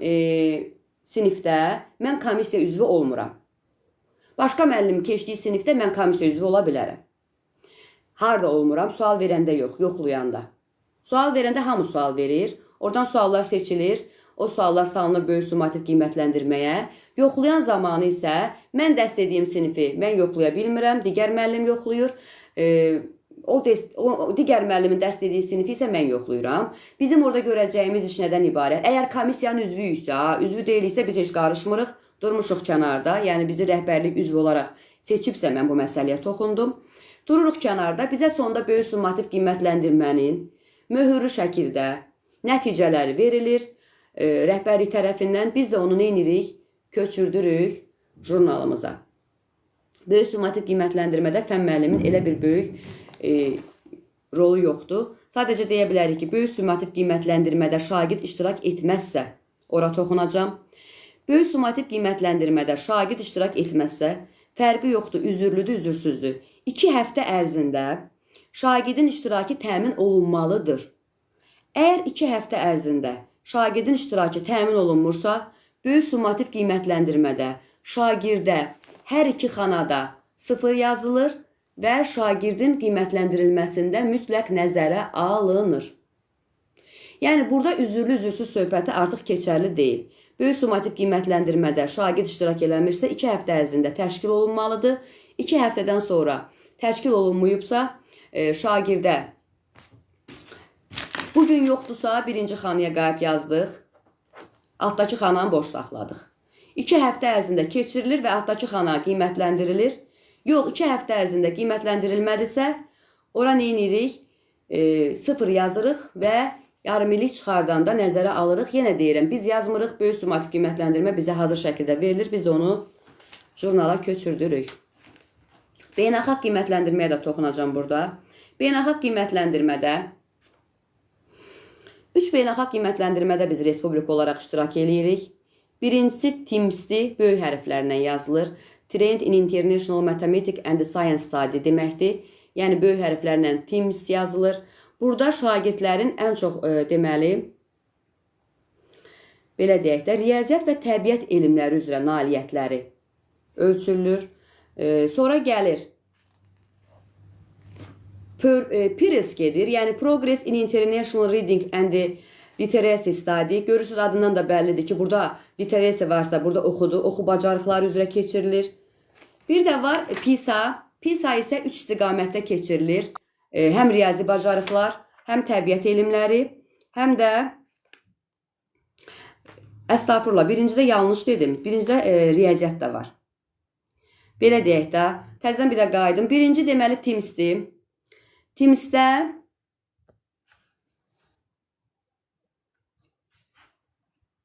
sinifdə mən komissiya üzvü olmuram. Başqa müəllim keçdiyi sinifdə mən komissiya üzvü ola bilərəm. Harda olmuram? Sual verəndə yox, yoxlayanda. Sual verəndə hamı sual verir. Oradan suallar seçilir. O suallar salınır böyük summativ qiymətləndirməyə. Yoxlayan zamanı isə mən dərs dediyim sinifi mən yoxlaya bilmirəm, digər müəllim yoxlayır. O digər müəllimin dərs dediyi sinifi isə mən yoxlayıram. Bizim orada görəcəyimiz iş nədən ibarət? Əgər komissiyanın üzvüyüksə, üzvü deyiliksə biz heç qarışmırıq. Durmuşuq kənarda, yəni bizi rəhbərlik üzvü olaraq seçibsə mən bu məsələyə toxundum. Dururuq kənarda, bizə sonda böyük summativ qiymətləndirmənin möhürlü şəkildə nəticələri verilir. Rəhbərlik tərəfindən biz də onu nə edirik? Köçürdürük jurnalımıza. Böyük summativ qiymətləndirmədə fənn müəlliminin elə bir böyük rolu yoxdur. Sadəcə deyə bilərik ki, böyük summativ qiymətləndirmədə şagird iştirak etməzsə, ora toxunacam. Böyük summativ qiymətləndirmədə şagird iştirak etməzsə, fərqi yoxdur, üzürlüdür, üzürsüzdür. 2 həftə ərzində şagirdin iştirakı təmin olunmalıdır. Əgər 2 həftə ərzində şagirdin iştirakı təmin olunmursa, böyük summativ qiymətləndirmədə şagirdə hər iki xanada 0 yazılır və şagirdin qiymətləndirilməsində mütləq nəzərə alınır. Yəni burada üzürlü üzürsüz söhbəti artıq keçərli deyil. Böyük summativ qiymətləndirmədə şagird iştirak eləmirsə 2 həftə ərzində təşkil olunmalıdır. 2 həftədən sonra təşkil olunmayıbsa şagirdə bugün yoxdursa birinci xanaya qayıb yazdıq. Altdakı xananı boş saxladıq. 2 həftə ərzində keçirilir və altdakı xana qiymətləndirilir. Yox, 2 həftə ərzində qiymətləndirilmədisə, ora nə edirik? 0 yazırıq və yarım illik çıxardanda nəzərə alırıq. Yenə deyirəm, biz yazmırıq, böyük summativ qiymətləndirmə bizə hazır şəkildə verilir. Biz onu jurnala köçürdürük. Beynəlxalq qiymətləndirməyə də toxunacam burada. Beynəlxalq qiymətləndirmədə 3 beynəlxalq qiymətləndirmədə biz respublika olaraq iştirak eləyirik. Birincisi TIMSS-dir, böyük hərflərlə yazılır. Trend in International Mathematics and Science Study deməkdir. Yəni böyük hərflərlə TIMSS yazılır. Burada şagirdlərin ən çox deməli, belə deyək də, riyaziyyat və təbiət elmləri üzrə nailiyyətləri ölçülür. Sonra gəlir PIRLS gedir. Yəni Progress in International Reading and Literacy Study. Görürsünüz adından da bəllidir ki, burada literacy varsa, burada oxudu, oxu bacarıqları üzrə keçirilir. Bir də var PISA. PISA isə 3 istiqamətdə keçirilir. Həm riyazi bacarıqlar, həm təbiət elmləri, həm də əstağfurullah, birincidə yanlış dedim. Birincidə riyaziyyat da var. Belə deyək də, təzədən bir də qayıdım. Birinci deməli TIMSS-dir. TIMSS-də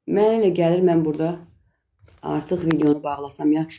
mənə elə gəlir, mən burada artıq videonu bağlasam yaxşı